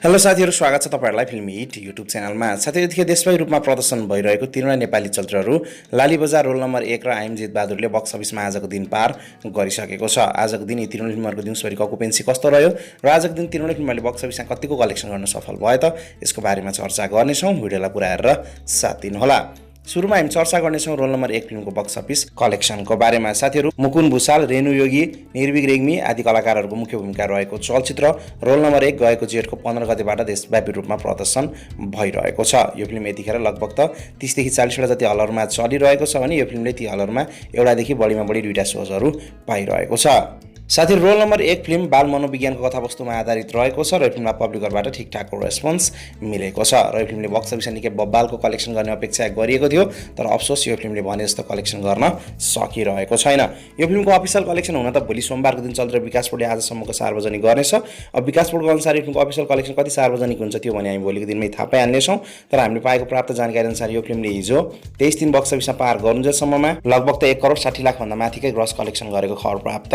Hello साथीहरु, स्वागत छ तपाईहरुलाई फिल्मी हिट युट्युब च्यानलमा। साथीहरु, यतिखेर देशव्यापी रूपमा प्रदर्शन भइरहेको तीनवटा नेपाली चलचित्रहरू लाली बजार, रोल नम्बर 1 र आइएमजित बहादुरले बक्स अफिसमा आजको दिन पार गरिसकेको छ। आजको दिन यी तीनवटा फिल्महरूको दिउँसभरिको अकुपेन्सी कस्तो रह्यो र आजको दिन तीनवटा फिल्महरूले बक्स अफिसमा कतिको कलेक्सन गर्न सफल भयो त, यसको बारेमा चर्चा गर्नेछौँ। भिडियोलाई पुरा हेरेर साथ दिनुहोला। सुरुमा हामी चर्चा गर्नेछौँ रोल नम्बर 1 फिल्मको बक्स अफिस कलेक्सनको बारेमा। साथीहरु, मुकुन्द भुसाल, रेणु योगी, निर्भीक रेग्मी आदि कलाकारहरूको मुख्य भूमिका रहेको चलचित्र रोल नम्बर 1 गएको जेठको 15 गतेबाट देशव्यापी रूपमा प्रदर्शन भइरहेको छ। यो फिल्म यतिखेर लगभग त 30 देखि 40 वटा जति हलहरूमा चलिरहेको छ भने यो फिल्मले ती हलहरूमा एउटादेखि बढीमा बढी 2टा सोजहरू पाइरहेको छ। साथीहरु, रोल नम्बर 1 फिल्म बाल मनोविज्ञानको कथावस्तुमा आधारित रहेको छ र यो फिल्ममा पब्लिकहरुबाट ठिकठाकको रेस्पोन्स मिलेको छ र यो फिल्मले बक्स अफिसमा निकै बब्बालको कलेक्सन गर्ने अपेक्षा गरिएको थियो, तर अफसोस यो फिल्मले भने जस्तो कलेक्सन गर्न सकिरहेको छैन। यो फिल्मको अफिसियल कलेक्सन हुन त भोलि सोमबारको दिन चलचित्र विकासपोर्टले आजसम्मको सार्वजनिक गर्नेछ। अब विकासपोर्टको अनुसार यो फिल्मको अफिसियल कलेक्सन कति सार्वजनिक हुन्छ त्यो भने हामी भोलिको दिनमै थाहा पाइहाल्नेछौँ, तर हामीले पाएको प्राप्त जानकारी अनुसार यो फिल्मले हिजो 23 दिन बक्स अफिसमा पार गरुन्जेलसम्ममा लगभग त 1 करोड 60 लाख भन्दा माथिकै ग्रस कलेक्सन गरेको खबर प्राप्त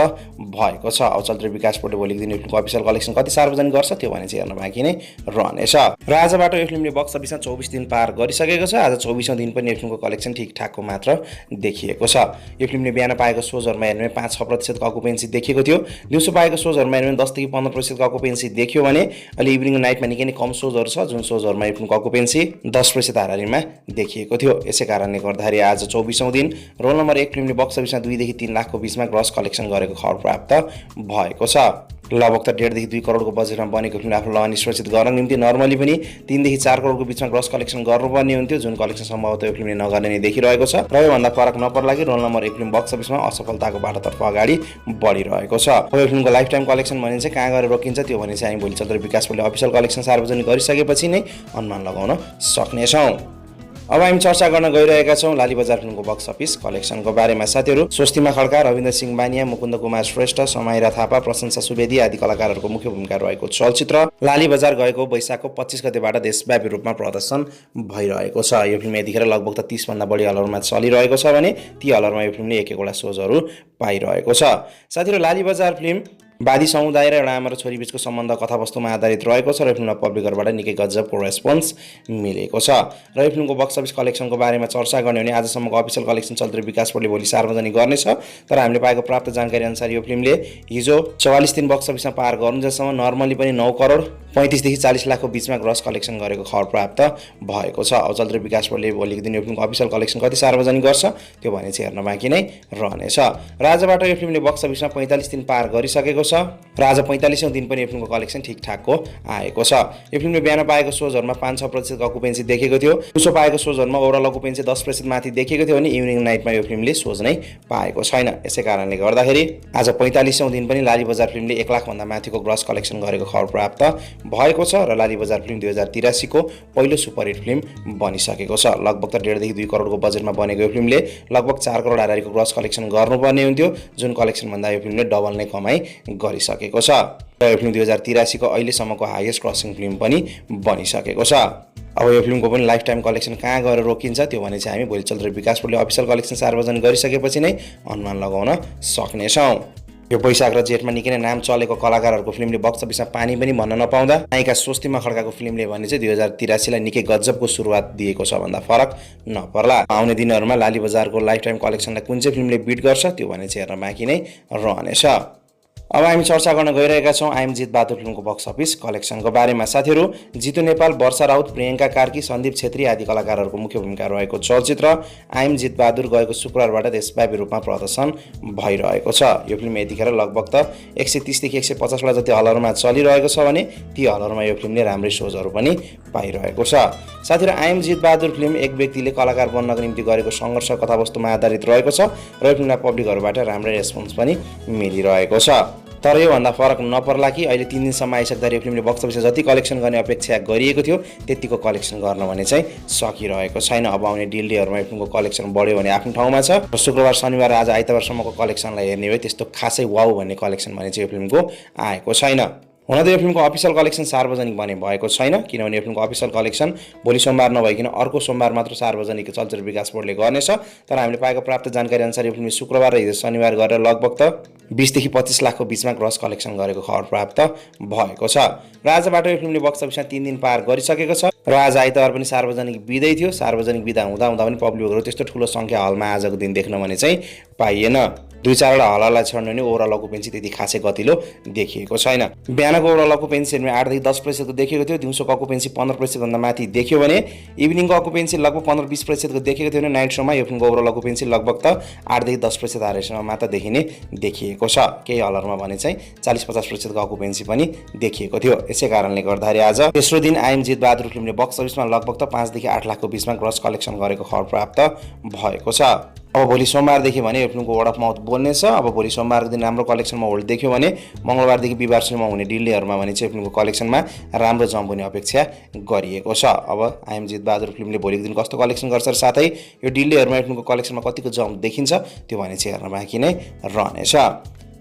भएको छ। अब चलचित्र विकासपोर्टले भोलिको दिन यो फिल्मको अफिसियल कलेक्सन कति सार्वजनिक गर्छ त्यो भने चाहिँ हेर्न बाँकी नै रहनेछ। र आजबाट यो फिल्मले बक्स अफिसमा 24 दिन पार गरिसकेको छ। आज 24औं दिन पनि यो फिल्मको कलेक्सन ठिकठाकको मात्र देखिएको छ। यो फिल्मले बिहान पाएको सोजहरुमा हेर्ने 5-6% को अकुपेन्सी देखिएको थियो। दिउँसो पाएको सोजहरुमा हेर्ने 10 देखि 15% को अकुपेन्सी देखियो भने अहिले इभिनिङ नाइटमा निकै नै कम सोजहरु छ, जुन सोजहरुमा यो फिल्मको अकुपेन्सी 10% हाराहारीमा देखिएको थियो। यसै कारणले गर्दाखेरि आज 24औं दिन रोल नम्बर 1 फिल्मले बक्स अफिसमा 2 देखि 3 लाखको बीचमा ग्रस कलेक्सन गरेको खबर प्राप्त भएको छ। लगभग त 1.5 देखि 2 करोडको बजेटमा बनेको फिल्म आफ्नो लगनी सुरक्षित गर्न निम्ति नर्मली पनि 3 देखि 4 करोडको बीचमा ग्रस कलेक्सन गर्नुपर्ने हुन्थ्यो, जुन कलेक्सन सम्भवतः यो फिल्मले नगर्ने नै देखिरहेको छ। र योभन्दा फरक नपर्ला कि रोल नम्बर 1 फिल्म बक्स अफिसमा असफलताको बाटोतर्फ अगाडि बढिरहेको छ। यो फिल्मको लाइफ टाइम कलेक्सन भने चाहिँ कहाँ गएर रोकिन्छ त्यो भने चाहिँ हामी भोलि चलचित्र विकासपोर्टले अफिसियल कलेक्सन सार्वजनिक गरिसकेपछि नै अनुमान लगाउन सक्नेछौँ। अब हामी चर्चा गर्न गइरहेका छौँ लाली बजार फिल्मको बक्स अफिस कलेक्सनको बारेमा। साथीहरु, स्वस्तिमा खड्का, रविन्द्र सिंह बानिया, मुकुन्द कुमार श्रेष्ठ, समाइरा थापा, प्रशंसा सुवेदी आदि कलाकारहरूको मुख्य भूमिका रहेको चलचित्र लाली बजार गएको वैशाखको 25 गतेबाट देशव्यापी रूपमा प्रदर्शन भइरहेको छ। यो फिल्म यतिखेर लगभग त 30 भन्दा बढी हलहरूमा चलिरहेको छ भने ती हलहरूमा यो फिल्मले एक-एकवटा सोजहरू पाइरहेको छ। साथीहरु, लाली बजार फिल्म वादी समुदाय र एउटा आमा र छोरी बीचको सम्बन्ध कथावस्तुमा आधारित रहेको छ र यो फिल्ममा पब्लिकहरुबाट निकै गजबको रेस्पोन्स मिलेको छ। र यो फिल्मको बक्स अफिस कलेक्सनको बारेमा चर्चा गर्ने भने आजसम्मको अफिसियल कलेक्सन चलचित्र विकासपोर्टले भोलि सार्वजनिक गर्नेछ, तर हामीले पाएको प्राप्त जानकारी अनुसार यो फिल्मले हिजो 44 दिन बक्स अफिसमा पार गरुन्जेलसम्म नर्मली पनि 9 करोड 35 देखि 40 लाखको बीचमा ग्रस कलेक्सन गरेको खबर प्राप्त भएको छ। अब चलचित्र विकासपोर्टले भोलिको दिन यो फिल्मको अफिसियल कलेक्सन कति सार्वजनिक गर्छ त्यो भने चाहिँ हेर्न बाँकी नै रहनेछ। र आजबाट यो फिल्मले बक्स अफिसमा 45 दिन पार गरिसकेको छ र आज 45औं दिन पनि यो फिल्मको कलेक्सन ठिकठाकको आएको छ। यो फिल्मले बिहान पाएको सोजहरुमा 5-6% को अकुपेन्सी देखेको थियो। दिउँसो पाएको सोजहरुमा ओभरअल अकुपेन्सी 10% माथि देखेको थियो भने इभिनिङ नाइटमा यो फिल्मले सोज नै पाएको छैन। यसै कारणले गर्दाखेरि आज 45औं दिन पनि लाली बजार फिल्मले 1 लाख भन्दा माथिको ग्रस कलेक्सन गरेको खबर प्राप्त भएको छ र लाली बजार फिल्म 2083 को पहिलो सुपरहिट फिल्म बनिसकेको छ। लगभग त 1.5 देखि 2 करोडको बजेटमा बनेको यो फिल्मले लगभग 4 करोड हाराहारीको ग्रस कलेक्सन गर्नुपर्ने हुन्थ्यो, जुन कलेक्सन भन्दा यो फिल्मले डबल नै कमाई गरिसकेको छ। र यो फिल्म 2083 को अहिलेसम्मको हाईएस्ट क्रसिङ फिल्म पनि बनिसकेको छ। अब यो फिल्मको पनि लाइफ टाइम कलेक्सन कहाँ गएर रोकिन्छ त्यो भने चाहिँ हामी भोलि चलचित्र विकासपोर्टले अफिसियल कलेक्सन सार्वजनिक गरिसकेपछि नै अनुमान लगाउन सक्नेछौँ। यो वैशाख र जेठमा निकै नै नाम चलेको कलाकारहरूको फिल्मले बक्स अफिसमा पानी पनि भन्न नपाउँदा नायिका स्वस्तिमा खड्काको फिल्मले भने चाहिँ 2083 लाई निकै गजबको सुरुवात दिएको छ भन्दा फरक नपर्ला। आउने दिनहरूमा लाली बजारको लाइफ टाइम कलेक्सनलाई कुन चाहिँ फिल्मले बिट गर्छ त्यो भने चाहिँ हेर्न बाँकी नै रहनेछ। अब हामी चर्चा गर्न गइरहेका छौँ आइएमजित बहादुर फिल्मको बक्स अफिस कलेक्सनको बारेमा। साथीहरु, जितु नेपाल, वर्षा राउत, प्रियङ्का कार्की, सन्दीप छेत्री आदि कलाकारहरूको मुख्य भूमिका रहेको चलचित्र आइएमजित बहादुर गएको शुक्रबारबाट देशव्यापी रूपमा प्रदर्शन भइरहेको छ। यो फिल्म यतिखेर लगभग त 130 देखि 150 वटा जति हलहरूमा चलिरहेको छ भने ती हलहरूमा यो फिल्मले राम्रै सोजहरू पनि पाइरहेको छ। साथीहरु, आइएमजित बहादुर फिल्म एक व्यक्तिले कलाकार बन्नको निम्ति गरेको सङ्घर्ष कथावस्तुमा आधारित रहेको छ र यो फिल्मलाई पब्लिकहरुबाट राम्रै रेस्पोन्स पनि मिलिरहेको छ। तर योभन्दा फरक नपर्ला कि अहिले 3 दिनसम्म आइसक्दाखेरि यो फिल्मले बक्स अफिसमा जति कलेक्सन गर्ने अपेक्षा गरिएको थियो त्यतिको कलेक्सन गर्न भने चाहिँ सकिरहेको छैन। अब आउने डेहरूमा यो फिल्मको कलेक्सन बढ्यो भने आफ्नो ठाउँमा छ र शुक्रबार, शनिबार, आज आइतबारसम्मको कलेक्सनलाई हेर्ने हो त्यस्तो खासै वाउ भन्ने कलेक्सन भने चाहिँ यो फिल्मको आएको छैन। हुन त यो फिल्मको अफिसियल कलेक्सन सार्वजनिक भने भएको छैन, किनभने यो फिल्मको अफिसियल कलेक्सन भोलि सोमबार नभइकन अर्को सोमबार मात्र सार्वजनिक चलचित्र विकास बोर्डले गर्नेछ। तर हामीले पाएको प्राप्त जानकारी अनुसार यो फिल्म शुक्रबार र हिजो शनिबार गरेर लगभग त 20 देखि 25 लाखको बिचमा ग्रस कलेक्सन गरेको खबर प्राप्त भएको छ। र आजबाट यो फिल्मले बक्स अफिसमा 3 दिन पार गरिसकेको छ र आज आइतबार पनि सार्वजनिक बिदै थियो। सार्वजनिक बिदा हुँदा पनि पब्लिकहरू त्यस्तो ठुलो सङ्ख्या हलमा आजको दिन देख्न भने चाहिँ पाइएन। 2-4वटा हललाई छोड्नु भने ओभरअल अकुपेन्सी त्यति खासै गतिलो देखिएको छैन। बिहानको ओभरअल अकुपेन्सी 8 देखि 10% को देखेको थियो, दिउँसोको अकुपेन्सी 15% भन्दा माथि देखियो भने इभिनिङको अकुपेन्सी लगभग 15-20% को देखेको थियो भने नाइट शोमा यो फिल्मको ओभरअल अकुपेन्सी लगभग त 8 देखि 10% आरेसम्म मात्र देखिने देखिएको छ। केही हलहरूमा भने चाहिँ 40-50% को अकुपेन्सी पनि देखिएको थियो। यसै कारणले गर्दाखेरि आज तेस्रो दिन आइएम जित बहादुर फिल्मले बक्स अफिसमा लगभग त 5 देखि 8 लाखको बिचमा ग्रस कलेक्सन गरेको खबर प्राप्त भएको छ। अब भोलि सोमबारदेखि भने यो फिल्मको वर्ड अफ माउथ बोल्नेछ। अब भोलि सोमबारको दिन राम्रो कलेक्सनमा होल्ड देख्यो भने मंगलबारदेखि बिहिबारसम्म हुने डिलेहरूमा भने चाहिँ फिल्मको कलेक्सनमा राम्रो जम्प हुने अपेक्षा गरिएको छ। अब आइएम जित बहादुर फिल्मले भोलिको दिन कस्तो कलेक्सन गर्छ र साथै यो डिलेहरूमा फिल्मको कलेक्सनमा कतिको जम्प देखिन्छ त्यो भने चाहिँ हेर्न बाँकी नै रहनेछ।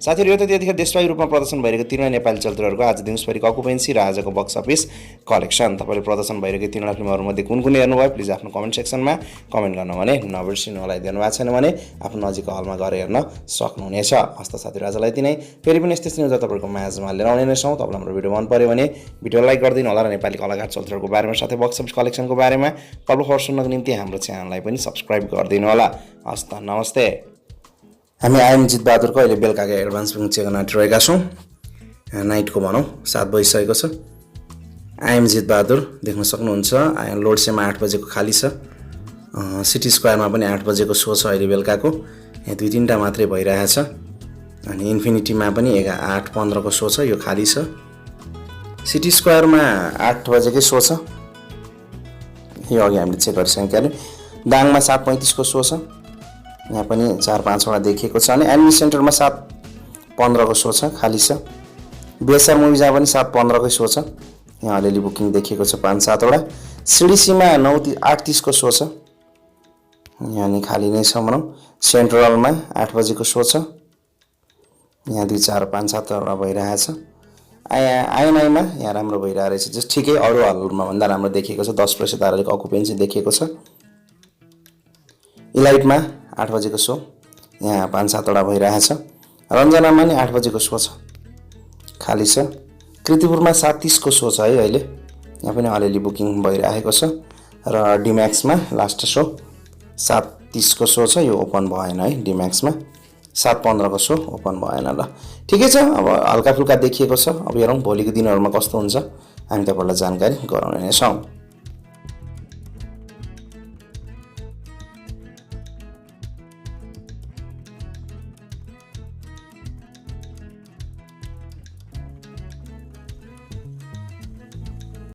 साथीहरू, यो त त्यतिखेर देशव्यापी रूपमा प्रदर्शन भइरहेको तीनवटा नेपाली चलचित्रहरूको आज दिउँसभरिको अकुपेन्सी र आजको बक्स अफिस कलेक्सन। तपाईँले प्रदर्शन भइरहेको तीनवटा फिल्महरूमध्ये कुन कुन हेर्नुभयो प्लिज आफ्नो कमेन्ट सेक्सनमा कमेन्ट गर्नु भने नबिर्सिनु होला। दिनु भएको छैन भने आफ्नो नजिकको हलमा गएर हेर्न सक्नुहुनेछ। हस्त साथीहरू, आजलाई यति नै। फेरि पनि यस्तै न्युज तपाईँहरूको माझमा लिएर आउने नै छौँ। तपाईँलाई हाम्रो भिडियो मन पऱ्यो भने भिडियो लाइक गरिदिनु होला र नेपाली कलाकार चलचित्रको बारेमा साथै बक्स अफिस कलेक्सनको बारेमा पल खबर सुन्नको निम्ति हाम्रो च्यानललाई पनि सब्सक्राइब गरिदिनु होला। हस्त नमस्ते। हामी आइएम जित बहादुरको अहिले बेलुकाको एडभान्स बुकिङ चेक गर्न आँटिरहेका छौँ। नाइटको भनौँ 7 बजिसकेको छ। आइएम जित बहादुर देख्न सक्नुहुन्छ। लोडसेमा 8 बजेको खाली छ। सिटी स्क्वायरमा पनि 8 बजेको सो छ अहिले बेलुकाको। यहाँ 2-3टा मात्रै भइरहेछ। अनि इन्फिनिटीमा पनि 8:15 को सो छ, यो खाली छ। सिटी स्क्वायरमा 8 बजेकै सो छ, यो अघि हामीले चेक गरिसक्यौँ। दाङमा 7:35 को सो छ, यहाँ पनि 4-5वटा देखिएको छ। अनि एनिमी सेन्टरमा 7:15 को सो छ, खाली छ। बिएसआर मुभिजमा पनि 7:15 कै सो छ, यहाँ अलिअलि बुकिङ देखिएको छ 5-7वटा। सिडिसीमा 8:30 को सो छ, यहाँ नि खाली नै छ भनौँ। सेन्ट्रलमा 8 बजेको सो छ, यहाँ 2-4-5-7वटा भइरहेछ। आइएनआईमा यहाँ राम्रो भइरहेको रहेछ, जस्ट ठिकै अरू हलहरूमा भन्दा राम्रो देखिएको छ। 10% अलिक अकुपेन्सी देखिएको छ। इलाइटमा 8 बजेको सो, यहाँ 5-7वटा भइरहेछ। रञ्जनामा नि 8 बजेको सो छ, खाली छ। कृतिपुरमा 7:30 को सो छ है अहिले, यहाँ पनि अलिअलि बुकिङ भइरहेको छ। र डिम्याक्समा लास्ट सो 7:30 को सो छ, यो ओपन भएन है। डिम्याक्समा 7:15 को सो ओपन भएन। ल ठिकै छ, अब हल्का फुल्का देखिएको छ। अब हेरौँ भोलिको दिनहरूमा कस्तो हुन्छ, हामी तपाईँलाई जानकारी गराउने नै छौँ।